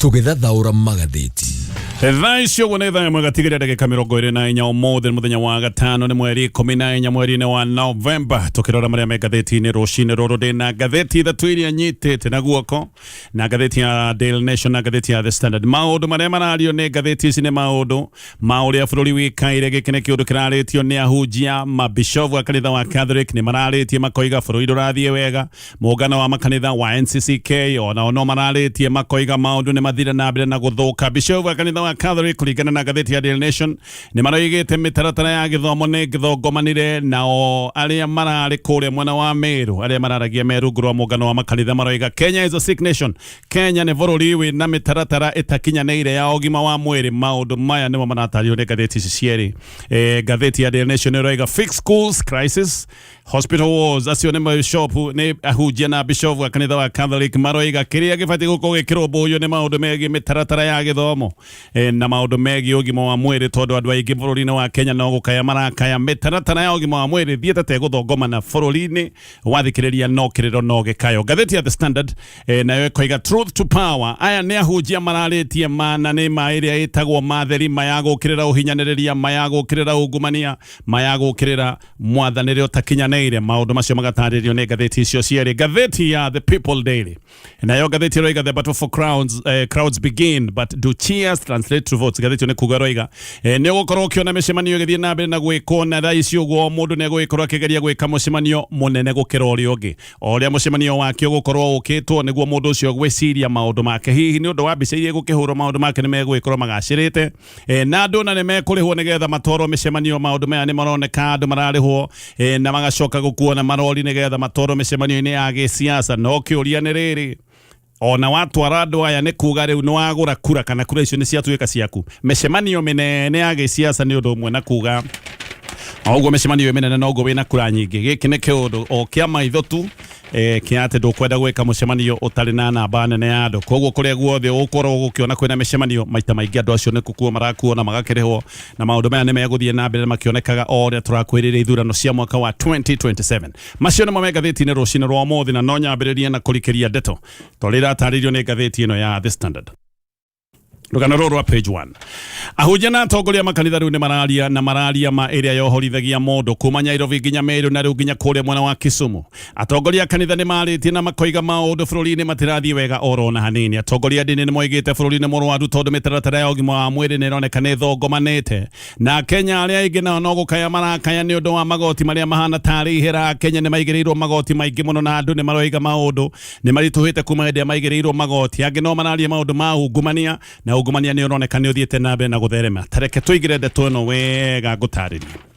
Tũgĩthathaũra magathĩti. Thaa icio ũguo nĩ thaa ĩmwe gatigaria ndagĩka 24. Ũmũthĩ nĩ mũthenya wa gatano, nĩ mweri 14 mweri-inĩ wa Novemba. Tũkĩrora marĩa me ngathĩti-inĩ rũcinĩ rũrũ, ndĩ na ngathĩti ithatũ iria nyitĩte na guoko, na ngathĩti ya Daily Nation na ngathĩti ya The Standard. Maũndũ marĩa marario nĩ ngathĩti ici nĩ maũndũ ma ũrĩa bũrũri wĩkaire. Gĩkĩ nĩ kĩũndũ kĩrarĩtio nĩ ahunjia, mabishovu a kanitha wa Catholic nĩ mararĩtie makoiga bũrũri ndũrathiĩ wega. Mũngano wa makanitha wa NCCK onao no mararĩtie makoiga maũndũ nĩ mathire na mbere na gũthũka. Bishovu a kanitha wa Catholic, kũringana na ngathĩti ya Daily Nation, nĩ maroigĩte mĩtaratara ya gĩthomo nĩ ĩthongomanire. Nao arĩa mararĩ kũrĩa mwena wa Meru, arĩa mararagia me rungu rwa mũngano wa makanitha, maroiga Kenya is a sick nation. Kenya nĩ bũrũri wĩ na mĩtaratara ĩtakinyanĩire ya ũgima wa mwĩrĩ. Maũndũ maya nĩmo maratarĩrio nĩ ngathĩti ici cierĩ. Ngathĩti ya Daily Nation ĩroiga fix schools crisis, hospital wars. Acio nĩ bishop, nĩ ahunjia na bishop wa kanitha wa Catholic, maroiga kĩrĩa gĩbatiĩ gũkorwo gĩkĩrũmbũiyo nĩ maũndũ megiĩ mĩtaratara ya gĩthomo na maũndũ megiĩ ũgima wa mwĩrĩ, tondũ andũ aingĩ bũrũri-inĩ wa Kenya no gũkaya marakaya mĩtaratara ya ũgima wa mwĩrĩ thiĩte te gũthongomana bũrũri-inĩ. Wathikĩrĩria no kĩrĩro no gĩkayo. Ngathĩti ya The Standard nayo ĩkoiga truth to power. Aya nĩ ahunjia mararĩtie ma, na nĩ ma ĩrĩa ĩtagwo matheri, ma ya gũkĩrĩra ũhinyanĩrĩria, ma ya gũkĩrĩra ungumania, ma ya gũkĩrĩra mwathanĩre ũtakinyanĩire. Maũndũ macio magatarĩrio nĩ ngathĩti icio cierĩ. Ngathĩti ya The People Daily nayo ngathĩti ĩroiga the battle for crowds begin, but do cheers translate to votes? Ngathĩti ĩyo nĩ kuga ĩroiga nĩ ũgũkorwo ũkĩona mĩcemanio ĩgĩthiĩ na mbere na gwĩkwo, na thaa ici ũguo o mũndũ nĩ egũgĩkorwo akĩgeria gwĩka mũcemanio mũnene gũkĩra ũrĩa ũngĩ. O ũrĩa mũcemanio wake ũgũkorwo ũkĩtwo, nĩguo mũndũ ũcio gwĩciria maũndũ make, hihi nĩ ũndũ wa mbica iria igũkĩhũrwo, maũndũ make nĩ megũgĩkorwo magacĩrĩte. Na andũ na nĩ mekũrĩhwo nĩgetha matwarwo mĩcemanio. Maũndũ maya nĩ maroneka andũ mararĩhwo na magacoka gũkuo na marori nĩgetha matwarwo mĩcemanio-inĩ ya gĩsiasa. No kĩũria nĩ rĩrĩ, ona watwara andũ aya, nĩ kuga rĩu nĩ wagũra kura kana kura icio nĩ ciatuĩka ciaku? Mĩcemanio mĩnene ya gĩsiasa nĩ ũndũ ũmwe na kuga o ũguo mĩcemanio ĩ mĩnene noguo wĩna kura nyingĩ. Gĩkĩ nĩ kĩũndũ o kĩa maitho tu kĩa atĩ ndũkwenda gwĩka mũcemanio ũtarĩ na namba nene ya andũ. Koguo kũrĩa guothe ũgũkorwo gũkĩona kwĩna mĩcemanio, maita maingĩ andũ acio nĩ gũkuo marakuo na magakĩrĩhwo, na maũndũ maya nĩ megũthiĩ na mbere makĩonekaga o ũrĩa tũrakuhĩrĩria ithurano cia mwaka wa 2027. Macio nĩmo me ngathĩti-inĩ rũcinĩ rwa ũmũthĩ, na no nyambĩrĩrie na kũrikĩria ndeto tondũ iratarĩrio nĩ ngathĩti ĩno ya The Standard. Rũgano rũrũ rwa page 1: ahunjia na atongoria a makanitha rĩu nĩ mararia, na mararia ma ĩrĩa yohorithagia mũndũ, kuma Nairobi nginya Meru na rĩu nginya kũrĩa mwena wa Kisumu. Atongoria a kanitha nĩ marĩtie na makoiga maũndũ bũrũri-inĩ matirathiĩ wega oro na hanini. Atongoria a ndini nĩ moigĩte bũrũri nĩ mũrwaru tondũ mĩtaratara ya ũgima wa mwĩrĩ nĩ ĩroneka nĩ ĩthongomanĩte, na Kenya arĩa aingĩ nao no gũkaya marakaya nĩ ũndũ wa magoti marĩa mahana tarĩ ihera. Kenya nĩ maigĩrĩirwo magoti maingĩ mũno, na andũ nĩ maroiga maũndũ nĩ maritũhĩte kuma hĩndĩ ĩrĩa maigĩrĩirwo magoti. Angĩ no mararia maũndũ ma ungumania, na ungumania nĩ ũroneka nĩ ũthiĩte na mbere na gũtherema. Tareke tũigĩre ndeto ĩno wega ngũtarĩrie.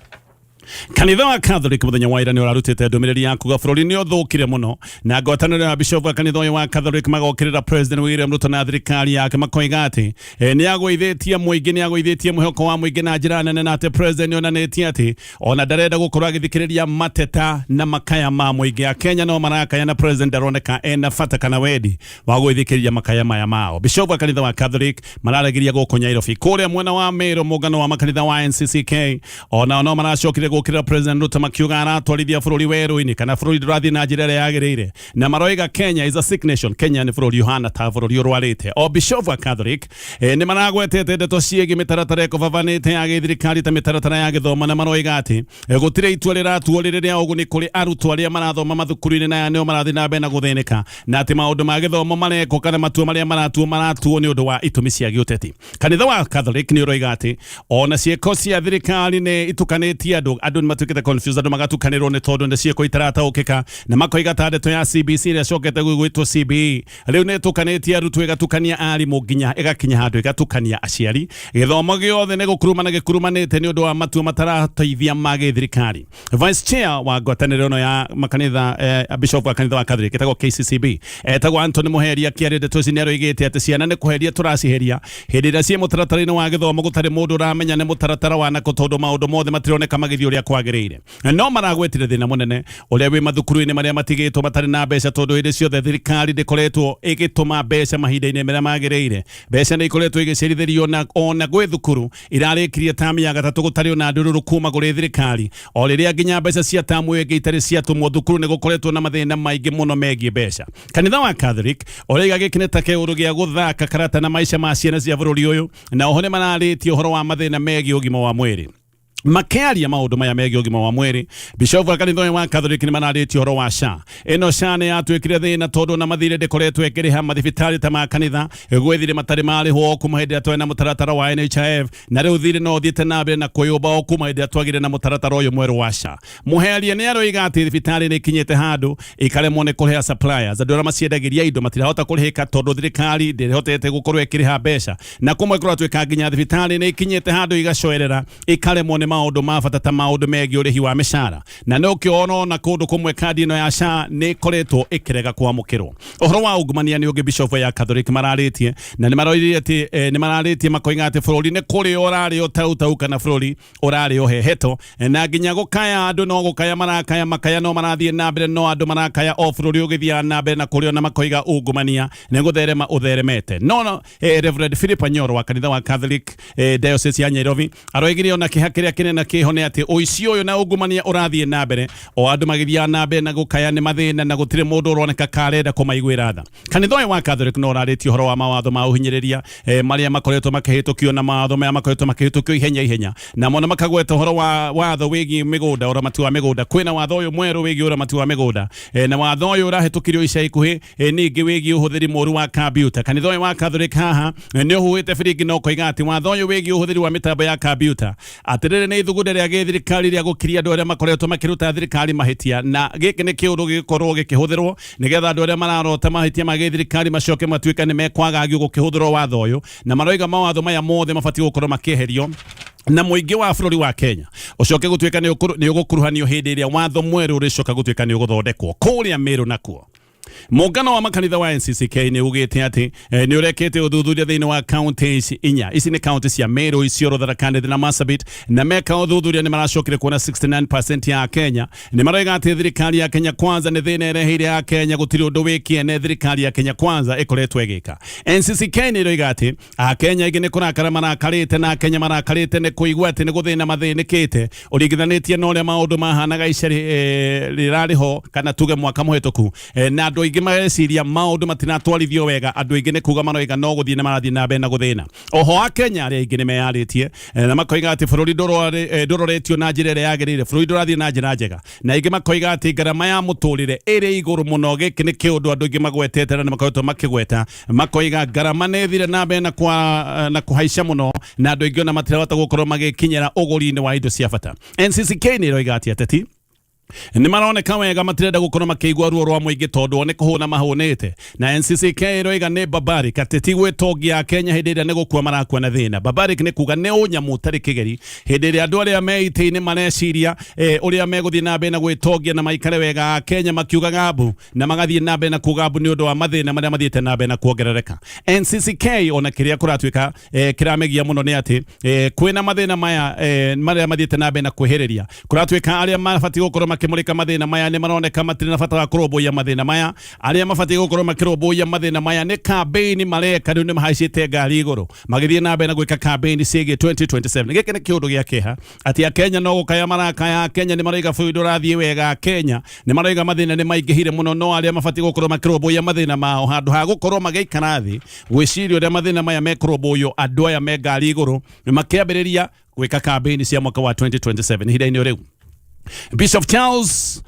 Kanitha wa Catholic mũthenya wa ira nĩ ũrarutĩte ndũmĩrĩri ya kuga bũrũri nĩ ũthũkire mũno, na ngwatanĩro ya bishop wa kanitha ũyũ wa Catholic magokĩrĩra President William Ruto na thirikari yake, makoiga atĩ nĩ agũithĩtie mũingĩ, nĩ agũithĩtie mwĩhoko wa mũingĩ na njĩra nene, na atĩ president nĩ onanĩtie atĩ ona ndarenda gũkorwo agĩthikĩrĩria mateta na makaya ma mũingĩ. A Kenya no marakaya na president ndaroneka ena bata kana wendi wa gũgĩthikĩrĩria makaya maya mao. Bishop wa kanitha wa Catholic mararagĩria gũkũ Nairobi. Kũrĩa mwena wa Meru, mũngano wa makanitha wa NCCK onao no maracokire gũkĩrĩra President Ruto, makiuga aratwarithia bũrũri werũ-inĩ kana bũrũri ndũrathiĩ na njĩra ĩrĩa yagĩrĩire, na maroiga Kenya is a sick nation. Kenya nĩ bũrũri ũhana ta bũrũri ũrwarĩte. O bishop wa Catholic nĩ maragwetete ndeto ciĩgiĩ mĩtaratara ĩkũbabanĩte ya gĩthirikari ta mĩtaratara ya gĩthomo, na maroiga atĩ gũtirĩ itua rĩratuo rĩrĩ rĩa ũguni kũrĩ arutwo arĩa marathoma mathukuru-inĩ, na aya nĩo marathiĩ na mbere na gũthĩnĩka, na atĩ maũndũ ma gĩthomo marekwo kana matua marĩa maratuo maratuo nĩ ũndũ wa itũmi cia gĩũteti. Kanitha wa Catholic nĩ ũroiga atĩ ona ciĩko cia thirikari nĩ itukanĩtie andũ, andũ nĩ matuĩkĩte confused, andũ magatukanĩrwo nĩ tondũ nĩ ciĩko itarataũkĩka, na makoiga ta ndeto ya CBC ĩrĩa ĩcokete gwĩtwo CBE rĩu nĩ ĩtukanĩtie arutwo, ĩgatukania arimũ, nginya ĩgakinya handũ ĩgatukania aciari. Gĩthomo gĩothe nĩ gũkurumana gĩkurumanĩte nĩ ũndũ wa matua matarateithia ma gĩthirikari. Vice chair wa ngwatanĩro ĩno ya makanitha, bishop wa kanitha wa Catholic ĩtagwo KCCB, etagwo Anthony Muheria, akĩaria ndeto ici nĩ aroigĩte atĩ ciana nĩ kũheria tũraciheria hĩndĩ ĩrĩa ciĩ mũtaratara-inĩ wa gĩthomo, gũtarĩ mũndũ ũramenya nĩ mũtaratara wa nakũ, tondũ maũndũ mothe matironeka magĩthiĩ ũrĩa ũrĩa kwagĩrĩire. No maragwetire thĩna mũnene ũrĩa wĩ mathukuru-inĩ marĩa matigĩtwo matarĩ na mbeca tondũ hĩndĩ ciothe thirikari ndĩkoretwo ĩgĩtũma mbeca mahinda-inĩ marĩa magĩrĩire. Mbeca nĩ ikoretwo igĩcerithĩrio na ona gwĩ thukuru irarĩkirie tamu ya gatatũ gũtarĩ ona ndururu kuma kũrĩ thirikari. O rĩrĩa nginya mbeca cia tamu ĩyo ĩngĩ itarĩ ciatũmwo thukuru nĩ gũkoretwo na mathĩna maingĩ mũno megiĩ mbeca. Kanitha wa Catholic ũraiga gĩkĩ nĩ ta kĩũndũ gĩa gũthaka karata na maica ma ciana cia bũrũri ũyũ, na oho nĩ mararĩtie ũhoro wa mathĩna megiĩ ũgima wa mwĩrĩ. Makĩaria maũndũ maya megiĩ ũgima wa mwĩrĩ, bishofu wa kanitha ũyũ wa Catholic nĩ mararĩtie ũhoro wa SHA. Ĩno SHA nĩ yatuĩkire thĩna tondũ ona mathirĩ ndĩkoretwo ĩkĩrĩha mathibitarĩ ta ma kanitha gwĩ thirĩ matarĩ marĩhwo o kuma hĩndĩ ĩrĩa twarĩ na mũtaratara wa NHIF, na rĩu thirĩ no ũthiĩte na mbere na kwĩyũmba o kuma hĩndĩ ĩrĩa twagĩire na mũtaratara ũyũ mwerũ wa SHA. Mũhearia nĩ aroiga atĩ thibitarĩ nĩ ikinyĩte handũ ikaremwo nĩ kũrĩha suppliers, andũ arĩa maciendagĩria indo matirahota kũrĩhĩka tondũ thirikari ndĩrĩhotete gũkorwo ĩkĩrĩha mbeca, na kũmwe kũratuĩka nginya thibitarĩ nĩ ikinyĩte handũ igacoerera ikaremwo nĩ maũndũ ma bata ta maũndũ megiĩ ũrĩhi wa mĩcara, na nĩkĩo ona kũndũ kũmwe kandi ĩno ya SHA nĩ ĩkoretwo ĩkĩrega kwamũkĩrwo. Ũhoro wa ungumania nĩ ũngĩ Bishop ya Catholic mararĩtie, na nĩ maroigire atĩ nĩ mararĩtie makoiga atĩ bũrũri nĩ kũrĩo ũrarĩo tau tau kana bũrũri ũrarĩo heheto, na nginya gũkaya andũ no gũkaya marakaya, makaya no marathiĩ na mbere, no andũ marakaya o bũrũri ũgĩthiaga na mbere na kũrĩo, na makoiga ungumania nĩ gũtherema ũtheremete. No Reverend Philip Anyoro wa kanitha wa Catholic Diocese ya Nairobi aroigire ona kĩeha kĩrĩa kĩnene kĩho nĩ atĩ ũici ũyũ na ungumania ũrathiĩ na mbere o andũ magĩthiaga na mbere na gũkaya nĩ mathĩna, na gũtirĩ mũndũ ũroneka karenda kũmaiguĩra tha. Kanitha ũyũ wa Catholic no ũrarĩtie ũhoro wa mawatho ma ũhinyĩrĩria marĩa makoretwo makĩhĩtũkio, na mawatho maya makoretwo makĩhĩtũkio ihenya ihenya, na mũno makagweta ũhoro wa watho wĩgiĩ mĩgũnda, ũramati wa mĩgũnda. Kwĩna watho ũyũ mwerũ wĩgiĩ ũramati wa mĩgũnda, na watho ũyũ ũrahĩtũkirio ica ikuhĩ, ningĩ wĩgiĩ ũhũthĩri mũru wa kambiuta. Kanitha ũyũ wa Catholic haha nĩ ũhuhĩte biringi na ũkoiga atĩ watho ũyũ wĩgiĩ ũhũthĩri wa mĩtambo ya kambiuta atĩrĩrĩ nĩ ithugunda rĩa gĩthirikari rĩa gũkiria andũ arĩa makoretwo makĩruta thirikari mahĩtia, na gĩkĩ nĩ kĩũndũ gĩgĩkorwo gĩkĩhũthĩrwo nĩgetha andũ arĩa mararota mahĩtia ma gĩthirikari macoke matuĩke nĩ mekwagagio gũkĩhũthĩrwo watho ũyũ, na maroiga mawatho maya mothe mabatiĩ gũkorwo makĩeherio na mũingĩ wa bũrũri wa Kenya ũcoke gũtuĩka nĩ ũgũkuruhanio hĩndĩ ĩrĩa watho mwerũ ũrĩcoka gũtuĩka nĩ ũgũthondekwo. Kũrĩa Meru nakuo, Mũngano wa makanitha wa NCCK nĩ ugĩte atĩ nĩ ũrekĩte ũthuthuria thĩinĩ wa kaunti ici inya. Ici nĩ kaunti cia Meru, Isiolo, Tharaka Nithi na Marsabit, na meka ũthuthuria nĩ maracokire kuona 69% ya Kenya nĩ maroiga atĩ thirikari ya Kenya Kwanza nĩ thĩna ĩreheire Akenya, gũtirĩ ũndũ wĩ kĩene thirikari ya Kenya Kwanza ĩkoretwo ĩgĩka. NCCK nĩ ĩroiga atĩ Akenya aingĩ nĩ kũrakara marakarĩte, na Akenya marakarĩte nĩ kũigua atĩ nĩ gũthĩna mathĩnĩkĩte ũringithanĩtie na ũrĩa maũndũ mahanaga ica rĩrarĩ ho kana tuge mwaka mũhĩtũku, na andũ aingĩ mareciria maũndũ matiratwarithio wega. Andũ aingĩ nĩ kuga maroiga no gũthiĩ nĩ marathiĩ na mbere na gũthĩna. Oho Akenya arĩa aingĩ nĩ meyarĩtie, na makoiga atĩ bũrũri ndũroretio na njĩra ĩrĩa yagĩrĩire, bũrũri ndũrathiĩ na njĩra njega, na aingĩ makoiga atĩ ngarama ya mũtũrĩre ĩrĩ igũrũ mũno. Gĩkĩ nĩ kĩũndũ andũ aingĩ magwetete na nĩ makoretwo makĩgweta, makoiga ngarama nĩ ĩthire na mbere na kũhaica mũno, na andũ aingĩ ona matirahota gũkorwo magĩkinyĩra ũgũri-inĩ wa indo cia bata. NCCK nĩ ĩroiga atĩ ateti nĩ maroneka wega matirenda gũkorwo makĩigua ruo rwa mũingĩ tondũ o nĩ kũhũna mahũnĩte, na NCCK ĩroiga nĩ barbaric atĩ ti gwĩtongia Kenya hĩndĩ ĩrĩa nĩ gũkua marakua na thĩna. Barbaric nĩ kuga nĩ ũnyamũ ũtarĩ kĩgeri hĩndĩ ĩrĩa andũ arĩa me itĩ-inĩ mareciria ũrĩa megũthiĩ na mbere na gwĩtongia na maikare wega, Kenya makiugaga mbu na magathiĩ na mbere na kuga mbu nĩ ũndũ wa mathĩna marĩa mathiĩte na mbere na kuongerereka. NCCK ona kĩrĩa kũratuĩka kĩramegia mũno nĩ atĩ kwĩna mathĩna maya marĩa mathiĩte na mbere na kwĩhĩrĩria. Kũratuĩka arĩa mabatiĩ gũkorwo makĩmũrĩka mathĩna maya nĩ maroneka matirĩ na bata wa kũrũmbũiya mathĩna maya. Arĩa mabatiĩ gũkorwo makĩrũmbũiya mathĩna maya nĩ kambĩini mareka, rĩu nĩ mahaicĩte ngari igũrũ magĩthiĩ na mbere na gwĩka kambĩini ciĩgiĩ 2027. Gĩkĩ nĩ kĩũndũ gĩa kĩeha atĩ Akenya no gũkaya marakaya. Akenya nĩ maroiga bũrũri ndũrathiĩ wega, Akenya nĩ maroiga mathĩna nĩ maingĩhire mũno, no arĩa mabatiĩ gũkorwo makĩrũmbũiya mathĩna mao handũ ha gũkorwo magĩikara thĩ gwĩciria ũrĩa mathĩna maya mekũrũmbũiywo, andũ aya me ngari igũrũ makĩambĩrĩria gwĩka kambĩini cia mwaka wa 2027. Ihinda-inĩ rĩu Bishop Charles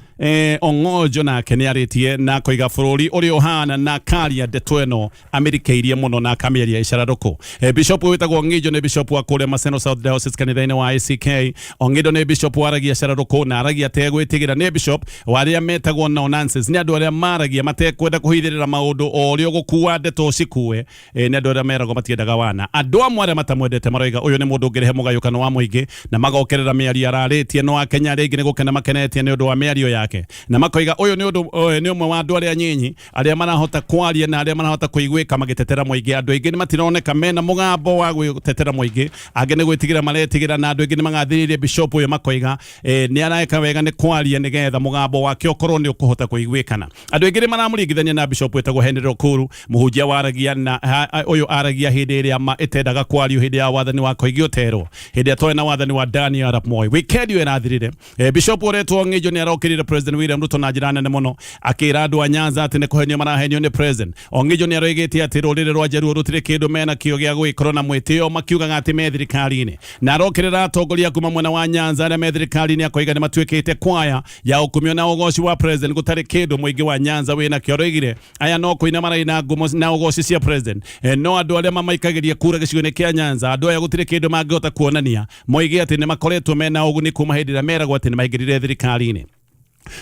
Ong'ojo nake nĩ arĩtie na akoiga bũrũri ũrĩa ũhana na akaria ndeto ĩno amĩrikĩirie mũno na akamĩaria ĩcararũkũ. Bishop ũyũ wĩtagwo Ong'ijo nĩ bishop wa kũrĩa Maseno South Diocese kanitha-inĩ wa ACK. Ong'indo nĩ bishop waragia cararũkũ na aragia ategwĩtigĩra. Nĩ bishop wa arĩa metagwo no nonsense, nĩ andũ arĩa maragia matekwenda kũhithĩrĩra maũndũ, o ũrĩa ũgũkua ndeto ũcikue. Nĩ andũ arĩa meragwo matiendaga wana. Andũ amwe arĩa matamwendete maroiga ũyũ nĩ mũndũ ũngĩrehe mũgayũkano wa mũingĩ na magokerera mĩario ararĩtie, no Akenya arĩa aingĩ nĩ gũkena makenetie nĩ ũndũ wa mĩario yake. yake na makoiga ũyũ nĩ ũndũ nĩ ũmwe wa andũ arĩa nyinyi arĩa marahota kwaria na arĩa marahota kũiguĩka magĩtetera mũingĩ. Andũ aingĩ nĩ matironeka mena mũgambo wa gwĩtetera mũingĩ, angĩ nĩ gwĩtigĩra maretigĩra, na andũ aingĩ nĩ magathĩrĩirie bishop ũyũ makoiga nĩ areka wega nĩ kwaria nĩgetha mũgambo wake ũkorwo nĩ ũkũhota kũiguĩkana. Andũ aingĩ nĩ maramũringithania na bishop wĩtagwo Henry Rukuru, mũhunjia waragia na ũyũ aragia hĩndĩ ĩrĩa ma ĩtendaga kwario hĩndĩ ya wathani wa Koigi Oterwo, hĩndĩ ĩrĩa twarĩ na wathani wa Daniel Arap Moi. Weekend ĩyo ĩrathirire, bishop ũretwo Ng'ĩnjo nĩ arokĩrĩire President William Ruto na njĩra nene mũno, akĩra andũ a Nyanza atĩ nĩ kũhenio marahenio nĩ president. Ong'ĩnjo nĩ aroigĩte atĩ rũrĩrĩ rwa Jaluo rũtirĩ kĩndũ mena kĩo gĩa gũgĩkorwo na mwĩtĩo makiugaga atĩ me thirikari-inĩ, na arokĩrĩra atongoria kuma mwena wa Nyanza arĩa me thirikari-inĩ akoiga nĩ matuĩkĩte kwaya ya ũkumio na ũgoci wa president, gũtarĩ kĩndũ mũingĩ wa Nyanza wĩna kĩo. Aroigire aya no kũina maraina ngumo na ũgoci cia president, no andũ arĩa mamaikagĩria kura gĩcigo-inĩ kĩa Nyanza, andũ aya gũtirĩ kĩndũ mangĩhota kuonania moige atĩ nĩ makoretwo mena ũguni kuma hĩndĩ ĩrĩa meragwo atĩ nĩ maingĩrire thirikari-inĩ.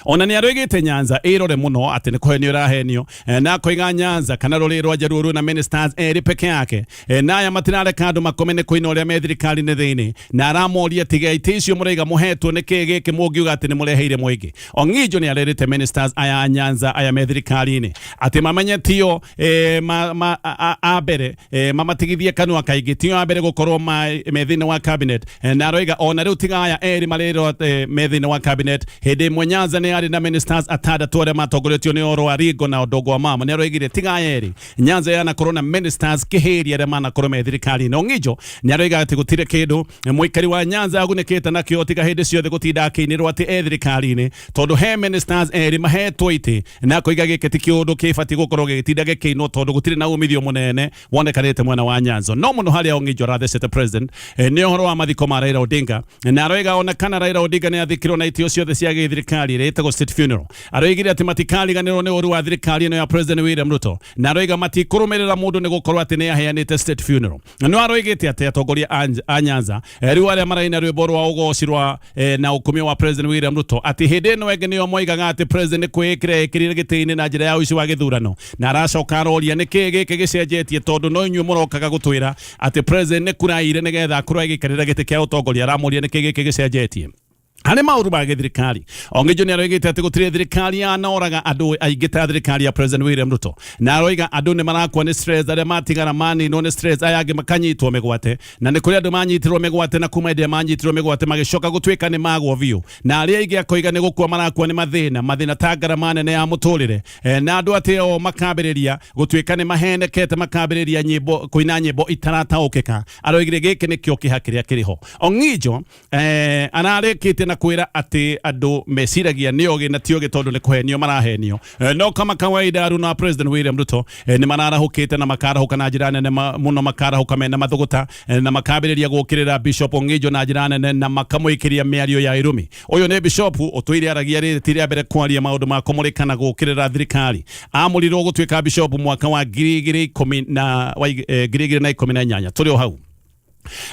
Ona nĩ aroigĩte Nyanza ĩrore mũno atĩ nĩ kũhenio ĩrahenio, na akoiga Nyanza kana rũrĩrĩ rwa Jaluo rwĩna ministers erĩ peke yake, na aya matirareka andũ makome nĩ kũina ũrĩa me thirikari-inĩ thĩinĩ, na aramoria tiga itĩ icio mũraiga mũhetwo nĩ kĩĩ gĩkĩ mũngiuga atĩ nĩ mũreheire mũingĩ. Ong'injo nĩ arerĩte ministers aya a Nyanza aya me thirikari-inĩ atĩ mamenye tio a mbere, mamatigithie kanua kaingĩ, tio a mbere gũkorwo me thĩinĩ wa cabinet, na aroiga ona rĩu tiga aya erĩ marĩrwo me thĩinĩ wa cabinet. Hĩndĩ ĩmwe Nyanza nĩ yarĩ na ministers atandatũ arĩa matongoretio nĩ Oro Aringo na Odongo wa Mama. Nĩ aroigire tiga aya erĩ, Nyanza yanakorwo na ministers kĩhĩri arĩa manakorwo me thirikari-inĩ. Ong'injo nĩ aroiga atĩ gũtirĩ kĩndũ mũikari wa Nyanza agunĩkĩte nakĩo tiga hĩndĩ ciothe gũtinda akĩinĩrwo atĩ e thirikari-inĩ, tondũ he ministers erĩ mahetwo itĩ, na akoiga gĩkĩ ti kĩũndũ kĩbatiĩ gũkorwo gĩgĩtinda gĩkĩinwo tondũ gũtirĩ na umithio mũnene wonekanĩte mwena wa Nyanza. No mũno harĩa Ong'injo arathecete president, nĩ ũhoro wa mathiko ma Raila Odinga, na aroiga ona kana Raila Odinga nĩ athikirwo na itĩo ciothe cia gĩthirikari ĩrĩa ĩtagwo state funeral, aroigire atĩ matikariganĩrwo nĩ ũru wa thirikari ĩno ya President William Ruto, na aroiga matikũrũmĩrĩra mũndũ nĩ gũkorwo atĩ nĩ aheanĩte state funeral. No aroigĩte atĩ atongoria a Nyanza, rĩu arĩa maraina rwĩmbo rwa ũgoci rwa na ũkumio wa President William Ruto, atĩ hĩndĩ ĩno ĩngĩ nĩo moigaga atĩ president nĩ kwĩĩkĩra ĩkĩrire gĩtĩ-inĩ na njĩra ya ũici wa gĩthurano, na aracoka aroria nĩ kĩĩ gĩkĩ gĩcenjetie, tondũ no inyuĩ mũrokaga gũtwĩra atĩ president nĩ kuraire nĩgetha akorwo agĩikarĩra gĩtĩ kĩa ũtongoria. Aramoria nĩ kĩĩ gĩkĩ gĩcenjetie harĩ maũndũ ma gĩthirikari. Ong'injo nĩ aroigĩte atĩ gũtirĩ thirikari yanoraga andũ aingĩ ta thirikari ya President William Ruto, na aroiga andũ nĩ marakua nĩ stress, arĩa matigara maninwo nĩ stress, aya angĩ makanyitwo mĩgwate, na nĩ kũrĩ andũ manyitirwo mĩgwate na kuma hĩndĩ ĩrĩa manyitirwo mĩgwate magĩcoka gũtuĩka nĩ magwo biũ, na arĩa aingĩ akoiga nĩ gũkua marakua nĩ mathĩna ta ngarama nene ya mũtũrĩre, na andũ atĩ o makambĩrĩria gũtuĩka nĩ mahenekete, makambĩrĩria nyĩmbo kũina nyĩmbo itarataũkĩka. Aroigire gĩkĩ nĩkĩo kĩha kĩrĩa kĩrĩ ho. Ong'injo ararĩkĩtie na kwĩra atĩ andũ meciragia nĩ ogĩ na ti ogĩ tondũ nĩ kũhenio marahenio. No kama kawaida aruna wa President William Ruto nĩ mararahũkĩte na makarahũka na njĩra nene mũno, makarahũka mena mathũgũta, na makambĩrĩria gũkĩrĩra Bishop Ong'injo na njĩra nene na makamũikĩria mĩario ya irumi. Ũyũ nĩ bishop ũtũire aragia rĩrĩ ti rĩa mbere kwaria maũndũ ma kũmũrĩka na gũkĩrĩra thirikari. Amũrirwo gũtuĩka bishop mwaka wa 2018. Tũrĩ o hau,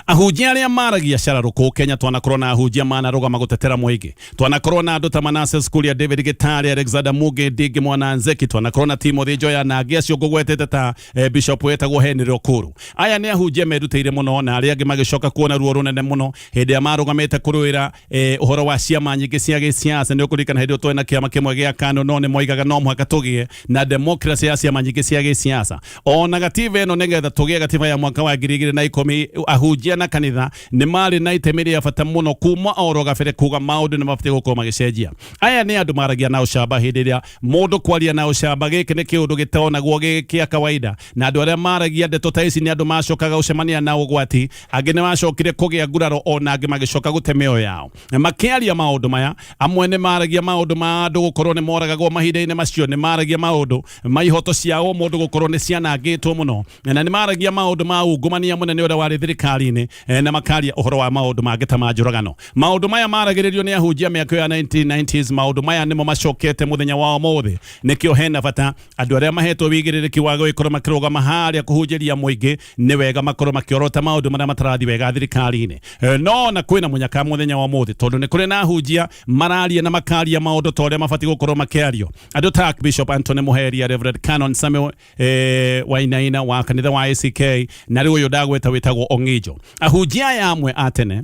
ahunjia arĩa maragia cararũkũ Kenya, twanakorwo na ahunjia manarũgama gũtetera mũingĩ, twanakorwo na andũ ta Manasseh Kuria, David Gitari, Alexander Muge, Ndingi Mwana Nzeki, twanakorwo na Timothy Njoya na angĩ acio ngũgwetete ta bishop wetagwo Henry Okuru. Aya nĩ ahunjia merutĩire mũno, na arĩa angĩ magĩcoka kuona ruo rũnene mũno hĩndĩ ĩrĩa marũgamĩte kũrũĩra ũhoro wa ciama nyingĩ cia gĩsiasa. Nĩ ũkũririkana hĩndĩ ĩyo twarĩ na kĩama kĩmwe gĩa KANU, no nĩ moigaga no mũhaka tũgĩe na democracy ya ciama nyingĩ cia gĩsiasa, ona gatiba ĩno nĩgetha tũgĩe gatiba ya mwaka wa 2010. Ahunjia na kanitha nĩ marĩ na itemi rĩa bata mũno kuma oro gabere kuga maũndũ nĩ mabatiĩ gũkorwo magĩcenjia. Aya nĩ andũ maragia na ũcamba. Hĩndĩ ĩrĩa mũndũ kwaria na ũcamba, gĩkĩ nĩ kĩũndũ gĩtonagwo gĩ kĩa kawaida, na andũ arĩa maragia ndeto ta ici nĩ andũ macokaga gũcemania na ũgwati. Angĩ nĩ macokire kũgĩa nguraro, ona angĩ magĩcoka gũte mĩoyo yao makĩaria maũndũ maya. Amwe nĩ maragia maũndũ ma andũ gũkorwo nĩ moragagwo mahinda-inĩ macio, nĩ maragia maũndũ ma ihoto cia o mũndũ gũkorwo nĩ cianangĩtwo mũno, na nĩ maragia maũndũ ma ungumania mũnene ũrĩa warĩ thirikari-inĩ, na makaria ũhoro wa maũndũ mangĩ ta ma njũragano. Maũndũ maya maragĩrĩrio nĩ ahunjia mĩaka ya 1990s, maũndũ maya nĩmo macokete mũthenya wa ũmũthĩ. Nĩkĩo hena bata andũ arĩa mahetwo wĩigĩrĩrĩki wa gũgĩkorwo makĩrũgama harĩa kũhunjĩria mũingĩ, nĩ wega makorwo makĩorota maũndũ marĩa matarathi wega thirikari-inĩ. No na kwĩna mũnyaka mũthenya wa ũmũthĩ tondũ nĩ kũrĩ na ahunjia mararia na makaria maũndũ ta ũrĩa mabatiĩ gũkorwo makĩario, andũ ta Bishop Anthony Muheria, Reverend Canon Samuel Wainaina wa kanitha wa ACK, na rĩu ũyũ ndagweta wĩtagwo Ong'injo. Ahunjia aya amwe a tene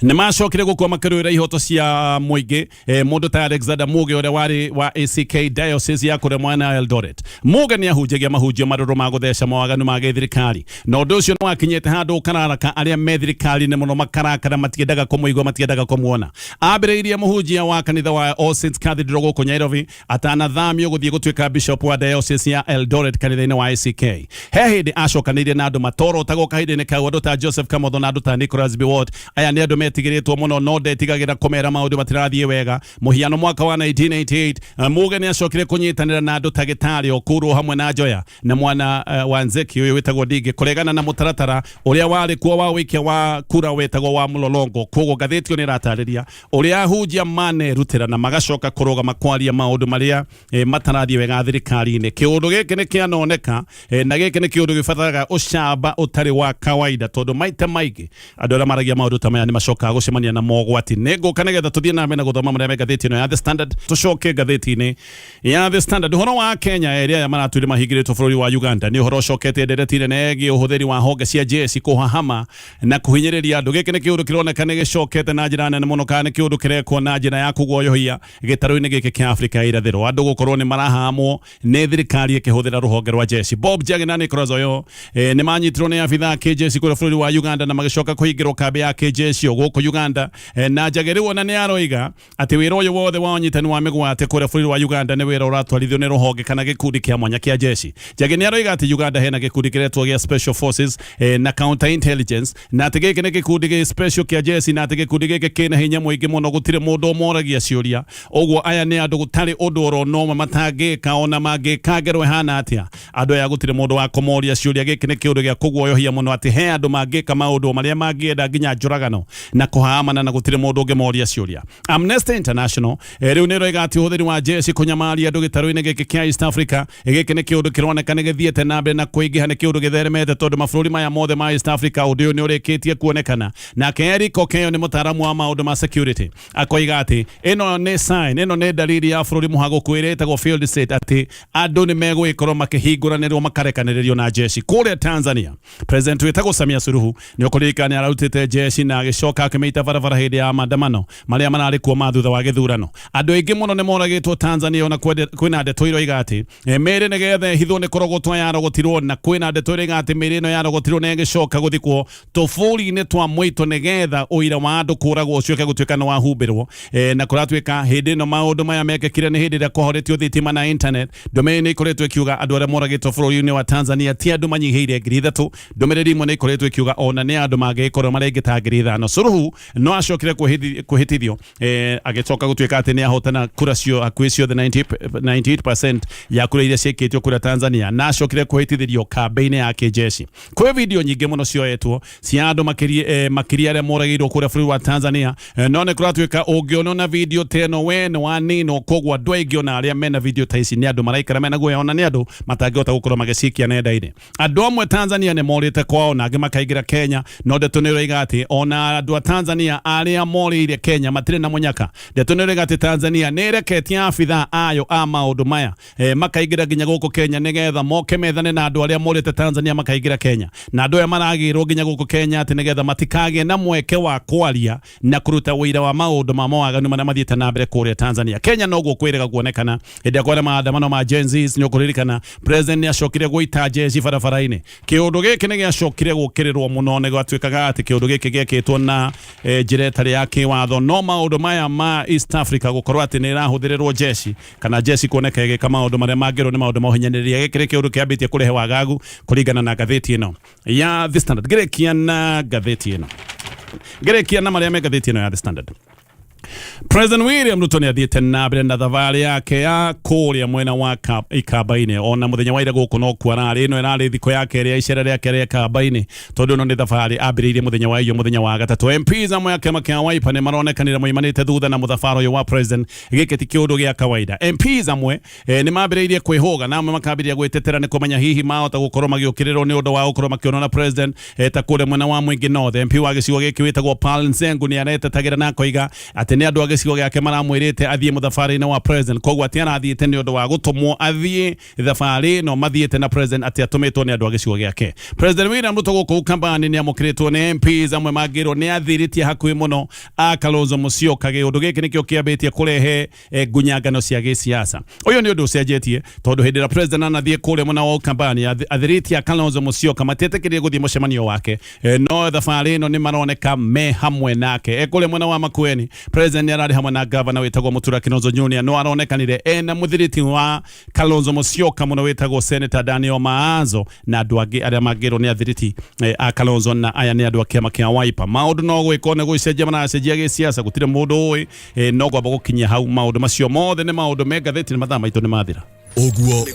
Nĩ macokire gũkua makĩrũĩra ihoto cia mũingĩ. Mũndũ ta Alexander Muge ũrĩa warĩ wa ACK Diocese ya kũrĩa mwena wa Eldoret. Muge nĩ ahunjagia mahunjio marũrũ ma gũtheca mawaganu ma gĩthirikari, na ũndũ ũcio nĩ wakinyĩte handũ ũkararaka arĩa me thirikari-inĩ mũno makarakara, matiendaga kũmũigua, matiendaga kũmuona. Ambĩrĩirie mũhunjia wa kanitha wa All Saints Cathedral gũkũ Nairobi atanathamio gũthiĩ gũtuĩka bishop wa diocese ya Eldoret kanitha-inĩ wa ACK. He hĩndĩ acokanĩirie na andũ matorotagwo kahinda-inĩ kau, andũ ta Joseph Kamotho na andũ ta Nicholas Biwott. Aya nĩ andũ metigĩrĩtwo mũno, no ndetigagĩra kũmera maũndũ matirathiĩ wega. Mũhiano, mwaka wa 1988 Muge nĩ acokire kũnyitanĩra na andũ ta Gĩtarĩ Okuru hamwe na Njoya na mwana wa Nzeki ũyũ wĩtagwo Ndingĩ kũregana na mũtaratara ũrĩa warĩ kuo wa ũikia wa kura wetagwo wa mũlolongo. Koguo ngathĩti ĩyo nĩ ĩratarĩria ũrĩa ahunjia manerutĩra na magacoka kũrũgama kwaria maũndũ marĩa matarathiĩ wega thirikari-inĩ. Kĩũndũ gĩkĩ nĩ kĩanoneka, na gĩkĩ nĩ kĩũndũ gĩbataraga ũcamba ũtarĩ wa kawaida, tondũ maita maingĩ andũ arĩa maragia maũndũ ta maya nĩ macokaga gũcemania na mogwati. Nĩ ngũka nĩgetha tũthiĩ na mbere na gũthoma marĩa me ngathĩti ĩno ya The Standard. Tũcoke ngathĩti-inĩ ya The Standard, ũhoro wa Kenya erĩ aya maratwire mahingĩrĩtwo bũrũri wa Uganda nĩ ũhoro ũcokete ndereti nene ĩgiĩ ũhũthĩri wa honge cia jeshi kũhahama na kũhinyĩrĩria andũ. Gĩkĩ nĩ kĩũndũ kĩroneka nĩ gĩcokete na njĩra nene mũno, kana nĩ kĩũndũ kĩrekwo na njĩra ya kũguoyohia gĩtarũ-inĩ gĩkĩ kĩa Afrika ya irathĩro, andũ gũkorwo nĩ marahamwo nĩ thirikari ĩkĩhũthĩra rũhonge rwa jeshi. Bob Njagi na Nicholas Oyo nĩ manyitirwo nĩ abithaa a kĩjeshi kũrĩa bũrũri wa Uganda na magĩcoka kũhingĩrwo kambĩ ya kĩjeshi o gũkũ Uganda. Na Njagi rĩu ona nĩ aroiga atĩ wĩra ũyũ wothe wa ũnyitani wa mĩgwate kũrĩa bũrũri wa Uganda nĩ wĩra ũratwarithio nĩ rũhonge kana gĩkundi kĩa mwanya kĩa jeshi. Njagi nĩ aroiga atĩ Uganda hena gĩkundi kĩretwo gĩa Special Forces na Counter Intelligence, na atĩ gĩkĩ nĩ gĩkundi gĩ special kĩa jeshi, na atĩ gĩkundi gĩkĩ kĩna hinya mũingĩ mũno, gũtirĩ mũndũ ũmoragia ciũria. Ũguo aya nĩ andũ gũtarĩ ũndũ oro na ũmwe matangĩka, ona mangĩka ngero ĩhana atĩa, andũ aya gũtirĩ mũndũ wa kũmoria ciũria. Gĩkĩ nĩ kĩũndũ gĩa kũguoyohia mũno atĩ he andũ mangĩka maũndũ marĩa mangĩenda, nginya njũragano na kũhaamana, na gũtirĩ mũndũ ũngĩmoria ciũria. Amnesty International rĩu nĩ ĩroiga atĩ ũhũthĩri wa jeshi kũnyamaria andũ gĩtarũ-inĩ gĩkĩ kĩa East Africa, gĩkĩ nĩ kĩũndũ kĩroneka nĩ gĩthiĩte na mbere na kũingĩha, nĩ kĩũndũ gĩtheremete tondũ mabũrũri maya mothe ma East Africa ũndũ ũyũ nĩ ũrĩkĩtie kuonekana. Nake Eric Okeyo nĩ mũtaaramu wa maũndũ ma security, akoiga atĩ ĩno nĩ sign, ĩno nĩ dalili ya bũrũri mũhagũku ĩrĩa ĩtagwo failed state, atĩ andũ nĩ megũgĩkorwo makĩhingũranĩrwo makarekanĩrĩrio na jeshi. Kũrĩa Tanzania, President wĩtagwo Samia Suluhu nĩ ũkũririkana nĩ ararutĩte jeshi na agĩcoka akĩmĩita barabara hĩndĩ ya maandamano marĩa mararĩ kuo ma thutha wa gĩthurano. Andũ aingĩ mũno nĩ moragĩtwo Tanzania, ona kwĩna ndeto iroiga atĩ mĩĩrĩ nĩgetha ĩhithwo nĩ kũrogotwo yarogotirwo, na kwĩna ndeto iroiga atĩ mĩĩrĩ ĩno yarogotirwo na ĩgĩcoka gũthikwo tũbũri-inĩ twa mũito nĩgetha ũira wa andũ kũragwo ũcoke gũtuĩka nĩ wahumbĩrwo. Na kũratuĩka hĩndĩ ĩno maũndũ maya mekĩkire nĩ hĩndĩ ĩrĩa kwahoretio thitima na internet. Ndũmĩrĩri nĩ ikoretwo ĩkiuga andũ arĩa moragĩtwo bũrũri-inĩ wa Tanzania ti andũ manyihĩire 3,000. Ndũmĩrĩri imwe nĩ ikoretwo ikiuga ona nĩ andũ mangĩgĩkorwo marĩ aingĩ ta 5,000. Suluhu no acokire kwĩhĩtithio, agĩcoka gũtuĩka atĩ nĩ ahotana kura cio hakuhĩ ciothe, 98% ya kura iria ciĩkĩtio kũrĩa Tanzania, na acokire kwĩhĩtithĩrio kambĩ-inĩ ya kĩjeshi. Kwĩ video nyingĩ mũno cioetwo cia andũ makĩria arĩa moragĩirwo kũrĩa bũrũri wa Tanzania, no nĩ kũratuĩka ũngĩonwo na video ta ĩno we nĩ waninwo. Koguo andũ aingĩ ona arĩa mena video ta ici nĩ andũ maraikara mena guoya, ona nĩ andũ matangĩhota gũkorwo magĩcikia nenda-inĩ. Andũ amwe Tanzania nĩ morĩte kwao na angĩ makaingĩra Kenya, no ndeto nĩ ĩroiga atĩ ona andũ a Tanzania arĩa morĩire Kenya matirĩ na mũnyaka. Ndeto nĩ ĩroiga atĩ Tanzania nĩ ĩreketie abithaa ayo a maũndũ maya makaingĩra nginya gũkũ Kenya nĩgetha moke methane na andũ arĩa morĩte Tanzania makaingĩra Kenya, na andũ aya maragĩrwo nginya gũkũ Kenya atĩ nĩgetha matikagĩe na mweke wa kwaria na kũruta ũira wa maũndũ ma mawaganu marĩa mathiĩte na mbere kũrĩa Tanzania. Kenya noguo kwĩrĩga kuonekana hĩndĩ ĩrĩa kwarĩ maandamano ma Gen Zs. Nĩ ũkũririkana president nĩ acokire gũita jeshi barabara-inĩ. Kĩũndũ gĩkĩ nĩ gĩacokire gũkĩrĩrwo mũno, nĩ gwatuĩkaga atĩ kĩũndũ gĩkĩ gĩekĩtwo na njĩra ĩtarĩ ya kĩwatho. No maũndũ maya ma East Africa gũkorwo atĩ nĩ ĩrahũthĩrĩrwo jeshi kana jeshi kuoneka ĩgĩka maũndũ marĩa mangĩrwo nĩ maũndũ ma ũhinyanĩrĩria, gĩkĩ nĩ kĩũndũ kĩambĩtie kũrehe wagagu kũringana na ngathĩti ĩno ya The Standard. Ngĩrĩkia na ngathĩti ĩno, ngĩrĩkia na marĩa me ngathĩti ĩno ya The Standard, President William Ruto nĩ athiĩte na mbere na thabarĩ yake ya kũrĩa mwena wa Ikamba-inĩ. Ona mũthenya wa ira gũkũ no kuo ararĩ. Ĩno ĩrarĩ thikũ ya kerĩ ya icera rĩake rĩa Ikamba-inĩ, tondũ ĩno nĩ thabarĩ ambĩrĩirie mũthenya wa iyo, mũthenya wa gatatũ. MPs amwe a kĩama kĩa Wiper nĩ maronekanire moimanĩte thutha na mũthabara ũyũ wa president. Gĩkĩ ti kĩũndũ gĩa kawaida. MPs amwe nĩ mambĩrĩirie kwĩhũga na amwe makambĩrĩria gwĩtetera nĩ kũmenya hihi mahota gũkorwo magĩũkĩrĩrwo nĩ ũndũ wa gũkorwo makĩonwo na president. Ta kũrĩa mwena wa Mwingi North, MP wa gĩcigo gĩkĩ wĩtagwo Paul Nzengu nĩ aretetagĩra na akoiga atĩ Atĩ nĩ andũ a gĩcigo gĩake maramwĩrĩte athiĩ mũthabarĩ-inĩ wa president, koguo atĩ arathiĩte nĩ ũndũ wa gũtũmwo athiĩ thabarĩ ĩno mathiĩte na president, atĩ atũmĩtwo nĩ andũ a gĩcigo gĩake. President William Ruto gũkũ Ukambani nĩ amũkĩrĩtwo nĩ MPs amwe mangĩrwo nĩ athirĩtie hakuhĩ mũno a Kalonzo Musyoka. Gĩũndũ gĩkĩ nĩkĩo kĩambĩtie kũrehe ngunyangano cia gĩsiasa. Ũyũ nĩ ũndũ ũcenjetie tondũ hĩndĩ ĩrĩa president anathiĩ kũrĩa mwena wa Ukambani, athirĩtie a Kalonzo Musyoka matietĩkĩrire gũthiĩ mũcemanio wake, no thabarĩ ĩno nĩ maroneka me hamwe nake. Kũrĩa mwena wa Makueni, president nĩ ararĩ hamwe na gavana wĩtagwo Mutura Kilonzo Junior, no aronekanire ena mũthiriti wa Kalonzo Musyoka mũno wĩtagwo Senator Daniel Maazo na andũ angĩ arĩa mangĩrwo nĩ athiriti a Kalonzo, na aya nĩ andũ a kĩama kĩa Wiper. Maũndũ no gwĩkwo nĩ gũcenjia maracenjia gĩsiasa, gũtirĩ mũndũ ũĩ, no gwamba gũkinyia hau. Maũndũ macio mothe nĩ maũndũ me ngathĩti, nĩ mathaa maitũ nĩ mathira. Ũguo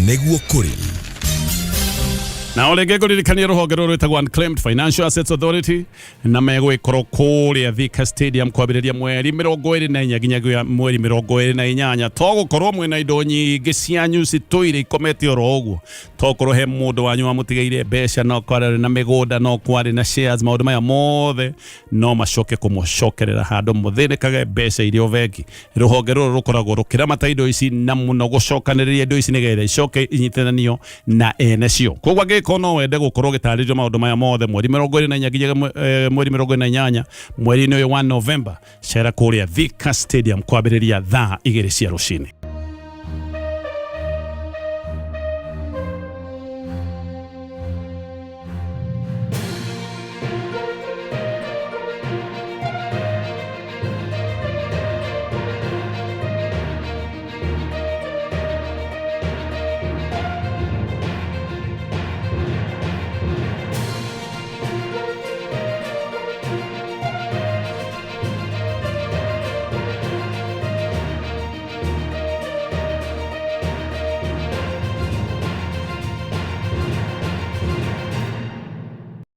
nĩguo kũrĩ. Na o rĩngĩ ngũririkania rũhonge rũrũ rwĩtagwo Unclaimed Financial Assets Authority, na megwĩkorwo kũrĩa Thika Stadium kwambĩrĩria mweri 24 nginyagia mweri 28. To gũkorwo mwĩna indo nyingĩ cianyu citũire ikomete oro ũguo, to korwo he mũndũ wanyu wamũtigĩire mbeca, no kwarĩ na mĩgũnda, no kwarĩ na shares, maũndũ maya mothe no macoke kũmũcokerera handũ mũthĩnĩkage mbeca iria o bengi. Rũhonge rũrũ rũkoragwo rũkĩramata indo ici na mũno gũcokanĩrĩria indo ici nĩgetha icoke inyitithanio na ene cio. Koguo angĩkorwo no wende gũkorwo ũgĩtarĩrio maũndũ maya mothe mweri 24 nginya mweri 28 mweri-inĩ ũyũ wa Novemba, cera kũrĩa Thika Stadium kwambĩrĩria thaa 2 cia rũcinĩ.